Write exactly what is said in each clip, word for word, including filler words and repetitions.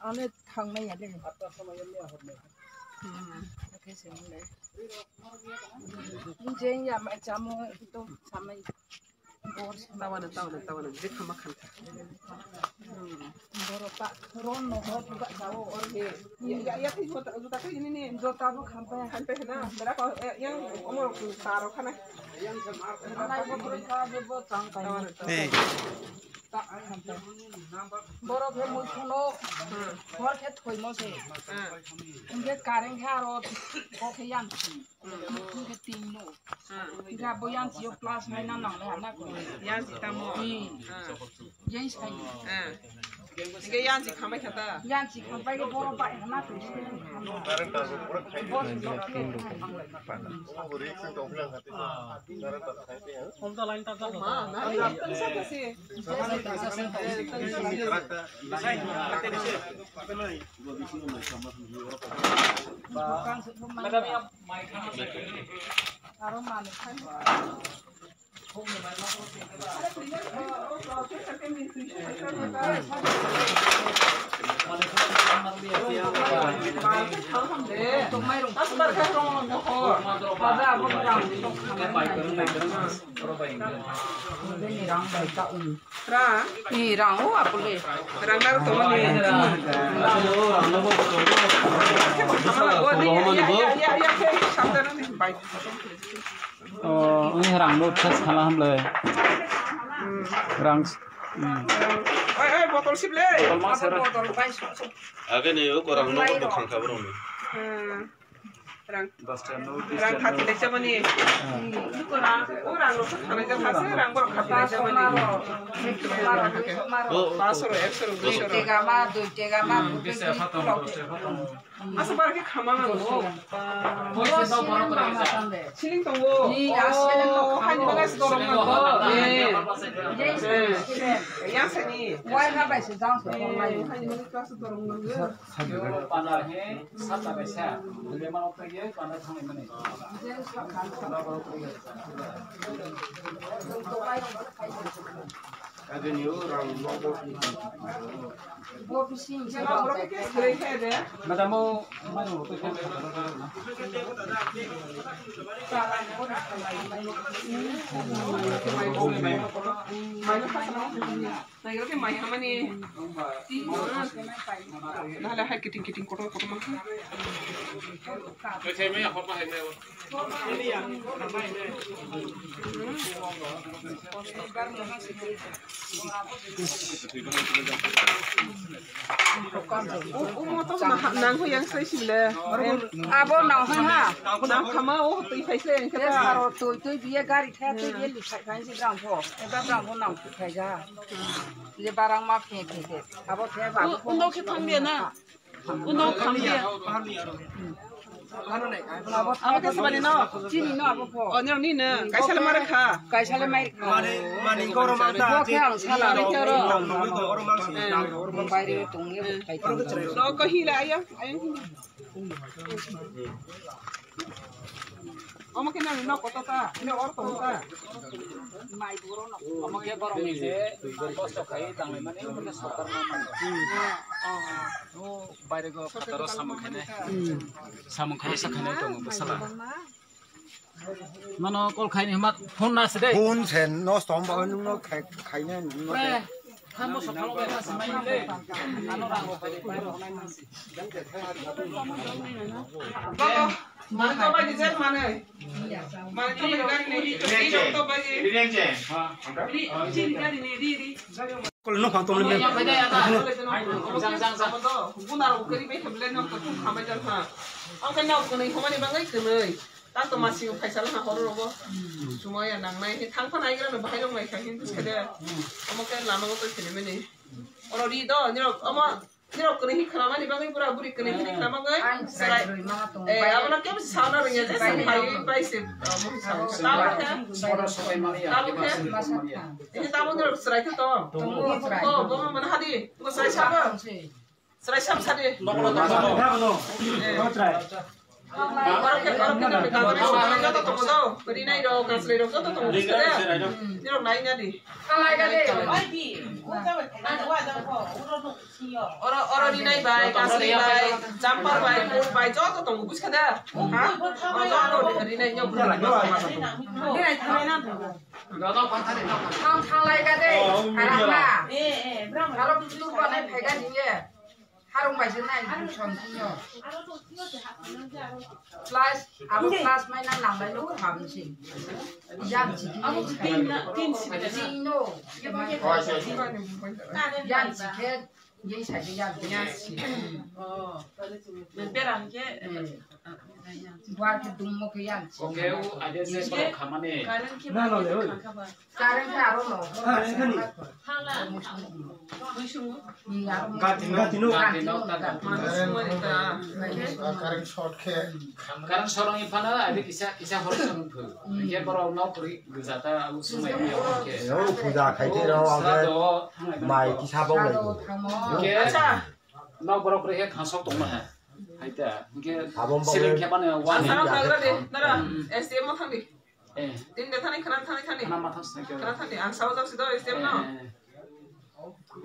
Ano thangnai ya le. Hmm, okay, se mole. Jeng ya mai chamo to samai. Tawana, tawana, tawana, je khama khan. Hmm. Boro pa, ron no hor ba jawo or he. Ya, ya, ya, thik jota, jota ko ini ni. Jota bo khampai. Khampai na, bera ko, eh, yang omor taro khana. Anai bo boro ka je bo chang kai. Tawana, tawana. Hey. Borok he mui phunuk, hor khe thoimo se. Hingke kareng khe aro kok khe yan si. Hingke tin no. Hingke abo yan si o plus nai na nang le hana ko. Yan si tamo. Yang sai. Hingke yan si khamai khata. Yan si khampai ke borok bai hana to. Ni rang o apule. Rang naro tongmani. Oh, ini rang no test khala hamle. Rang. Oi, oi, botol sible. Botol ma sera. Botol bai sok sok. Age ni o korang no botol khangkha borok ni. Hmm. Rang. Rang thati lai chamani. Rang, o rang rok thangnaijak hase, rang borok thati lai chamani. Paanch soro, ekso rok, dui soro. Tega ma, dui tega ma, dui tega ma. Asa bara khe khama nango. Siling tongo. Oh, haini bagwi asa dorong nango. Yang sani. Haini bagwi asa dorong nango. Yo, panda he, sat tabai sa. Bemar okta ye, panda thangwi mani. Agini o rang nogo. Madam o, mano, Naikol khe mai hamani. Nahale hai kiting kiting kotor kotor mankha. O, o moto nang, nang ho yang sai sibile. Abo nang ho ha. Nang khama o twi phai se ang khe ta. Saro twi twi biye gari thaya twi biye liphai phai se brang pho. Eba brang pho nang phai ja. Je barang ma phe phe phe. Abo phe ba. Uno khe thang dia na. Uno thang dia. Abo khe sabani no. Chini no abo pho. O nirok ni no. Kaisa le mare kha. Kaisa le mai kha. Mani, mani goro mang ta. Bo khe ang sala ro. Nang nang goro mang si. Nang goro mang si. Bai re tong ye bai tong. No ko hila ayo. Ayo. Omo khe nang nok koto ta, nang or tong ta. Omo khe borok ni je kosto khai tanglaimani, omo khe sorkar no mano. O baire go phataro samung khainai. Samung khainai sa khainai tongo bwsala. Mano call khaini hwnba phone na se de. Phone se nosto hwnba nwng no khai, khainai nwng no de. Pre, tamo sa phalo bai ma se mai de. Ano rang rok bai bai rok nai ma se. Mane to bai di jen mane. Mane to bai gari nei di to bai di. Ri, chini gari nei ri ri. Kol no phang tong le. Jang jang jang. Buna rok kari bai khamle no to khamai jang ha. Ang kan no kani khamani bangai kani. Tang to masing phaisa lama horo rogo. Sumaya nangnai, he thang phan aigra no bahai long lai kha, hindu sede. Omo khe lama go twi phini mani. Oro ri do, nirok, omo, Nirok kwnwi hi khnamani bagwi bura buri kwnwi hi khnamagwi chwrai. Eh, abono kebo sana rwngya je chwng phaiwi bai se, ah, mung sao. Tabuk khe, tabuk khe, ini tabuk nirok chwrai khe to. Tongo, chwrai. Oh, bo mana hadi, bo chwrai sabo. Chwrai sam sadi. Eh. Oro khe, oro khe nirok ni kabar joto tongo do. Rinai rok, kaslai rok joto tongo. Nirok nai na di. Oro, oro rinai bai, kasri bai, jampar bai, mul bai, joto tongo, buji kha da? Ha? Oro joto rinai, nyok rinai. Thang, thang lai ga de, harang na. Aro buji tu ba nai phai ga ni ye. Harung bai jeng nai, buji song sing yo. Plus, abo plus mai nang nang bai lo kham si. Yang si. Abo tin na, tin si. Tin no. Yang si khe. Ye sa ye yan. Yan si. Oh. Beram ke. Buar ke dum mo ke yan si. Oke, u aja se khamane. Current ke ba ke khakha ba. Current ke aro no. Current ke ni. Hala. Ni aro. Gati no, gati no. Gati no, gati no. Current short ke. Current short ni phana, abi kisa, kisa hor song phu. Ye borok no puri. Gujata, o sumai o ke. O puja khai te rw, o ke mai kisa bo lai. Ke acha. Nok borok re he khasok tong ma ha. Hai ta. Ke siling ke bana wan. Sana khagra de, nara, S D M thang di. Eh. Tin de thani khana thani thani. Khana ma thang sa ke. Khana thani, ang sao jak si do S D M no.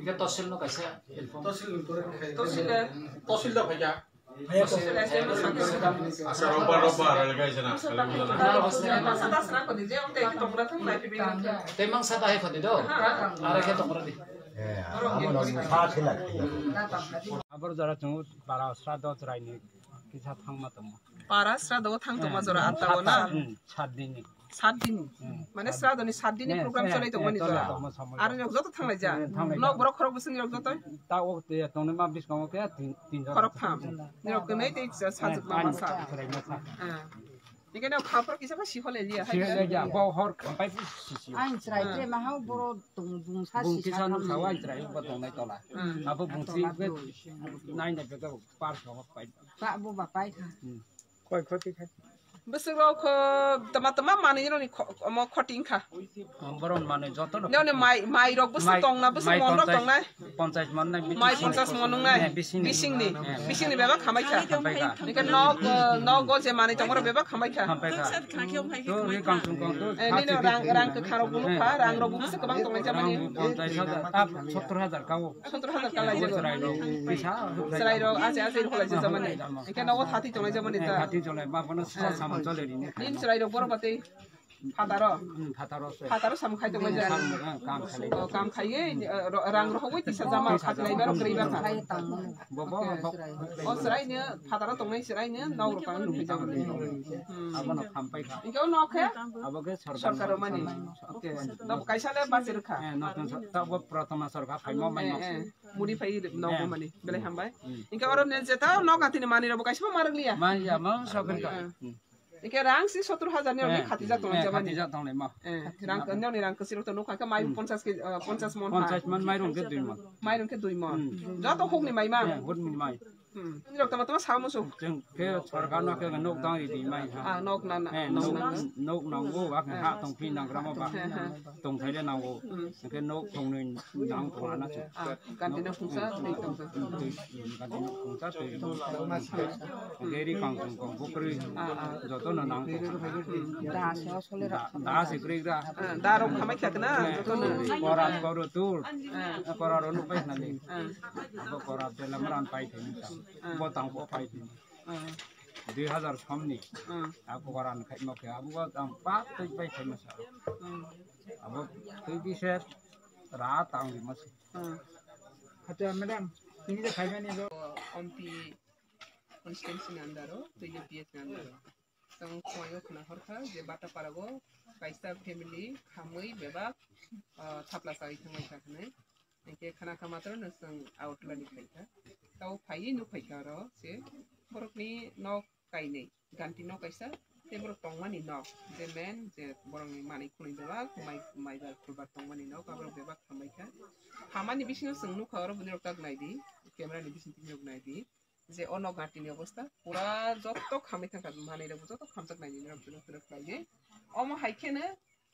Ke tosil no kaisa. Tosil ni pore khai. Tosil. Tosil da bhaiya. Asa rombar rombar, ada guys, na. Tei mang sata hai khati do. Ara khe tongra di. Abor jora chungu para sra do chrai ni kisa thangma tongma. Para sra do thang tongma jora atta na. Sat din ni. Sat din. Mane sra do ni sat din ni program cholai tongma ni jora. Ar ni joto thanglai ja. Nok borok khorok bwswk ni rok joto. Ta o te tongni ma biskango ke tin, tin jon. Khorok tham. Nirok kwnwi tei sa-, sajwk ma masa. Ikene khapor kisa ba si hole liya hai. Bo hor khampai si si. Ang chrai tre ma hau boro tong bung sa si sa tham. Bung kisa no sawa chrai ba tongnai tola. Abo bung si nai na bega par so pai. Ba bo ba pai kha. Koi khoti khai. Bwswk rok kho tama tama manwi rok ni kho-, omo khoti wngkha. Boron manwi joto rok. Nini mai, mai rok bwswk tongna, bwswk mon rok tongnai. Ponchas mon na. Mai ponchas mon wngnai. Bising ni. Bising ni bebak hamai kha. Hampai kha. Nika nok, nok go je manwi tongma rok bebak hamai kha. Hampai kha. To ri kang chung kang to. Eh, nini rang, rang kwkha rok bulu kha, rang rok bwswk kwbang tongnai jamani. Ponchas hajar, ah, sottor hajar ka o. Sottor hajar kalai jago. Chwrai rok. Pisa. Chwrai rok, ache, ache, rok lai jamani. Eke nogo thati tongnai jamani ta. Thati tongnai, ma bono sa samung chole rini. Nin chwrai rok borok batei. Phataro. Hmm, phataro se. Phataro samung khai tongnai ja. Samung, ah, kam khai. O, kam khai ye, eh, ro-, rang rohogoi tisa jama khatlai ba rok rei ba kha. Bo, bo, bo. O chwrai ni phataro tongnai chwrai ni nok rok ang nukhi jamani. Hmm. Abono khampai kha. Eke o nok khe? Abo khe sorkar. Sorkar mani. Oke. Nok kaisa le bachir kha. Eh, nok ta bo pratama sorkar phaimo mai nok. Eh, eh. Muri phai nogo mani, belai hambai. Hingke oro ne jeta nok atini mani rok bo kaisa ma marwk liya. Ma ya, ma sokri ka. Hingke rang si sottor hajar ni rok ni khati jak tongo jamani. Khati jak tongo ma. Eh, rang ni rang kwswi rok to nukha khe mai ponchas ke, eh, ponchas mon ha. Ponchas mon mairung ke dui mon. Mairung ke dui mon. Joto huk ni mai ma. Huk ni mai. Hmm. Nirok tama tama sa musu. Chwng khe sorkar no khe nuk tang ri di mai ha. Ah, nok na na. Eh, nok nok na. Nok nango, ak ha tong phi nang ramo ba. Tong thai le nango. Hmm. Khe nok thong ni nang thong na. Ah, kanti nok thong sa, tei thong sa. Kanti nok thong sa, tei thong sa. Geri kang thong kang bukri. Ah, ah. Joto no nang thong. Da se asole ra. Da se kri ra. Ah, da rok khamai kha na, joto no. Kora koro tur. Ah. Kora ro nuk pai na ni. Ah. Abo kora tela maran pai thini. Ah. Bo tang bo pai thini. Ah. Dui hajar somni. Ah. Ako koran khai mo khe abo tang pa tei pai khai mo sa. Ah. Abo tei di se ra tang di mo sa. Ah. Acha madam, tini je khai mani do. Ompi constituency ni under o, tei je P H ni under o. Tang khwnaio khwna horkha je Bata Parao kaisa family khamwi bebak, ah, thapla chawi thangwi kha hwnwi. Hinkhe khana kha matwrwino chwng Agartala ni phaikha. Tao phaiwi nuk phaikha oro se borokni nok kainwi. Ganti nok kaisa, Tei borok tongmani nok, je main, je borokni manwi khwnwi bebak, mai, mai bar khulbar tongmani nok, aborok bebak khambai kha. Khamani bisingo chwng nukha, oro bwdwirok tak naidi, camera ni bising twi rok naidi, je o nok gati ni obostha, pura joto khamwi thangkha, manwi rok joto khamjak naidi, norok bwdwirok khlaiwi. Omo hai kheno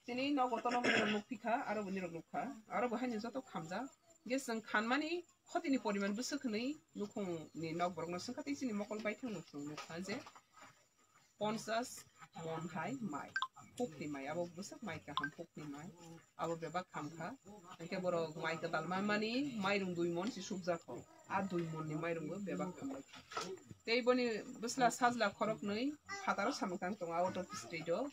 chini nok gotorno bwdwirok nukphi kha, aro bwdwirok nukha, aro bo haino joto khamjak. Je chwng khanmani khotini poriman bwswk hwnwi nukhungni nok borokno swngkha, tei chini mokol baithang no chwng nukha je, ponchas mon hai mai, pukni mai, abo bwswk mai kaham pukni mai, abo bebak ham kha. Hwnkhe borok mai kwtal manmani mairung dui mon si sukjak kho, a dui monni mairung bo bebak ham bai kha. Tei boni bwsla sajla khoroknwi phataro samung tang tongo out of state o.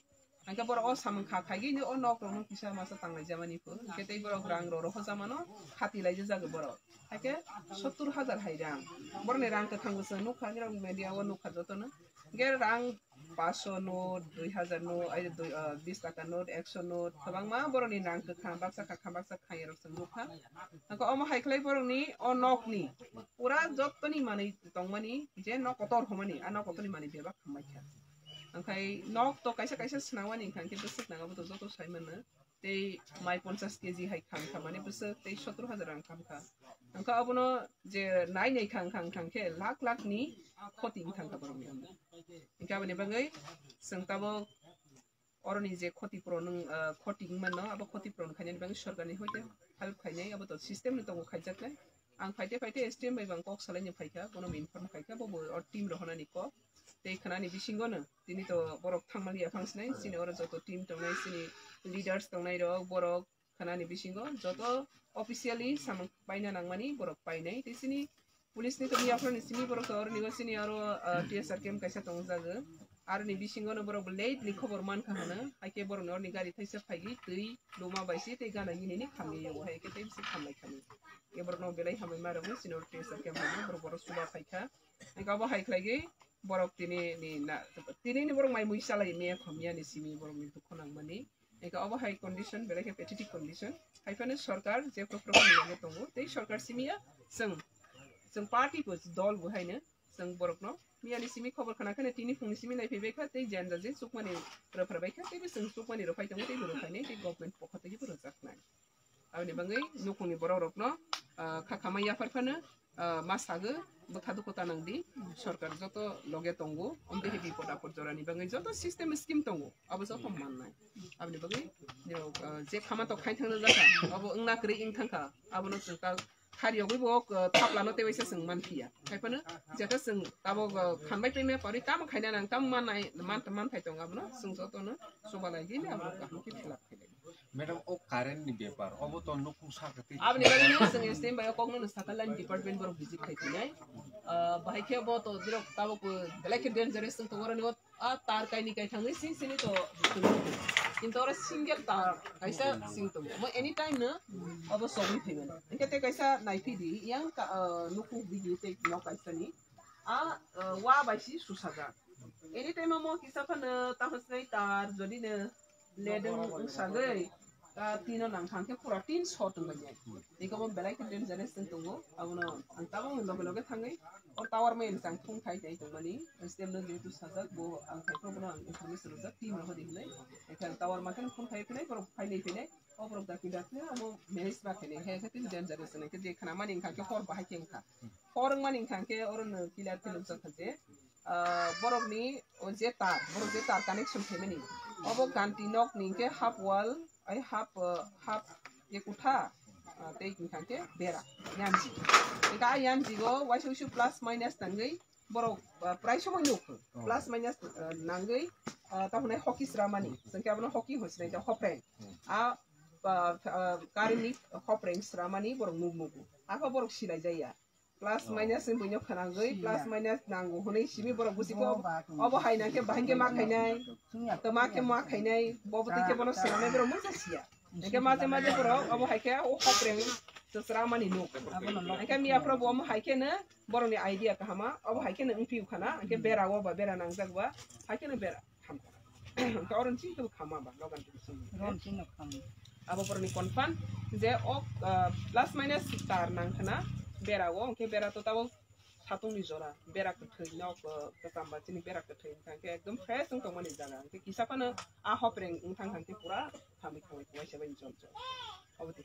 Hwnkhe borok o samung kha khaigwi no o nok rokno kisa masa tanglai jamani pho, hwnkhe tei borok rang roro ho jamano khati lai jago borok. Haikhe sottur hajar hai rang. Borokni rang kwthang bwswk nukha, nirok media o nukha jotono. Hwnkhe rang paanch sho note, dui hajar note, ai, dui, ah, bis taka note, ekso note, kwbangma borokni rang kwthang, baksa kha kha, baksa kha, rok chwng nukha. Hwnkhe omo hai khlai borokni o nokni pura jottoni manwi tongmani, je nok kotor hwnmani, a nok kotorni manwi bebak hambai kha. Hwnkhe nok to kaisa kaisa swnamani, hwnkhe bwswk nang abo to joto sai mano. Tei mai ponchas kg hai kham kha, mane bwswk tei sottur hajar rang kham kha. Hwnkhe abono je nai nai khang khang khang khe lakh lakh ni khoti wng thang kha borokni. Hwnkhe aboni bagwi chwng tabuk oroni je khoti puron wng, ah, khoti wng mano, abo khoti puron khainani bagwi sorkarni hoite help khainai, abo to system ni tongo khaijaknai. Ang phaite phaite S D M bai bang kok salaini phaikha, bono inform khaikha, bo bo o team rohornani kok. Tei khanani bisingo no tini to borok thangmani yaphang sinai, chini oro joto team tongnai, chini leaders tongnai rok, borok khanani bisingo joto officially samung paina nangmani borok painai. Tei chini police ni tongni yaphang ni simi borok to oro nigo chini aro, ah, T S R camp kaisa tongjago. Aroni bisingo no borok bo late ni khobor mankha hwno, haikhe borok ni oroni gari thaisa phaigwi twi luma bai se tei gana nini ni khamni yago, haikhe tei bisi khamlai khani. Ke borok no belai hambai ma rwgo, chini oro T S R camp rwgo, borok borok chuba phaikha. Hwnkhe abo hai khlaigwi borok tini ni na, tini ni borok mai mui salai mia khom mia ni simi borok ni dukhu nangmani. Hwnkhe abo hai condition, belai khe pathetic condition. Hai phano sorkar je kok rok ni loge tongo, tei sorkar simi ya chwng, chwng party bo dol bo haino chwng borok no mia ni simi khobor khna kheno tini phung ni simi nai phaibai kha, tei janja je chukmani rwphar bai kha, tei bo chwng chukmani rwphai tongo, tei bo rwphainai, tei government pokha tei bo rwjaknai. Aboni bagwi nukhungni borok rokno, ah, kha khamai yaphar phano, ah, ma sago bwkha dukhu ta nang di, sorkar joto loge tongo, omtwi hai bipod apod jorani bagwi joto system scheme tongo, abo joto mannai. Aboni bagwi, nirok, ah, je khama tok khai thangna jakha, abo wngna kwrwi wng thangkha, abono chwng kal khari yogwi bo, ah, thaplano tei waisa chwng man phiya. Hai phano jeta chwng tabok, ah, khanbai paimaya pari tamo khaina nang, tamo mannai, man, man phai tongo, abono chwng jotono chubalai gini abono kaham khe fill up khailai. Madam, o current ni bepar, obo to nukhung saka tei. Aboni bagwi no chwng S D M bai o kokno no saka line department borok visit khai phinai. Ah, bahai khe bo to dirok tabuk, uh, belai khe dangerous wng tongo, oroni o, ah, tar kaini kai thangwi sing sini to. Kintu oro single tar kaisa sing tongo. Mo anytime no obo sogwi phaimani. Hwnkhe tei kaisa naiphidi yang ka, ah, nukhung bidi tei nok kaisa ni. Ah, ah, wa bai si susajak. Anytime mo kisa phano tahos nai tar jodi no ledeng wng sagwi, ah, tino nang thang khe pura tin shot wng bai. Tei kobo belai khe dangerous wng tongo. Abono ang tabuk loge loge thangwi o tower mai ang chang phone khai khai tongmani. S D M no jehetu sajak, bo ang khai phano bono ang information rwjak, team rok hodi hinwi. Ekha tower ma khe phone khai phinai, borok phai nai phinai. O borok dakti dakti amo manage ma khainai. Hai khe tin dangerous wng khe je khna mani wng kha khe hor bahai khe wng kha. Hor wng mani wng kha khe oro no clear khe nukjak kha je, ah, borokni o je tar, borok je tar connection khaimani, obo ganti nok ni hwnkhe half wall, ai half, ah, half je kutha, ah, tei hwnkha khe bera, yanji. Hwnkha a yanji o waisa waisa plus minus tangwi borok, ah, prai somoi nuk, oh, plus minus, ah, nangwi, ah, tamo hwnai hockey sramani, hwnkhe abono hockey hwnwi sinai kha, hopreng. Hmm. A, ah, ah, current ni hopreng sramani borok nuk nugo. Apha borok silai jaya. Plus minus ni buino khwnangwi plus minus nango hwnwi simi borok busi khe obo hai nangkhe bahai khe ma khainai, to ma khe ma khainai, bo bwtwi khe bono swnamnai borok mungsa siya. Hwnkhe maje maje borok obo hai khe o hopreng chwchwra mani nuk. Hwnkhe miya phoro bo omo hai khe no borokni idea kahama obo hai khe no wngphi khana, hwnkhe bera o ba bera nangjak ba hai khe no bera. Hwnkhe oro chini khe bo khama ba, logan tini chini. Ron chini khama. Abo borokni confirm je o, ah, plus minus tar nang khna bera o, hwnkhe bera to tabuk Satung ni jora, bera kwthwi nok, uh, kwcham ba chini bera kwthwi wngkha khe ekdom fresh wng tongmani jaga. Hwnkhe kisa phano a hopreng wngthang hwnkhe pura thamwi thamwi kuaisa bai jol jol. Obodi.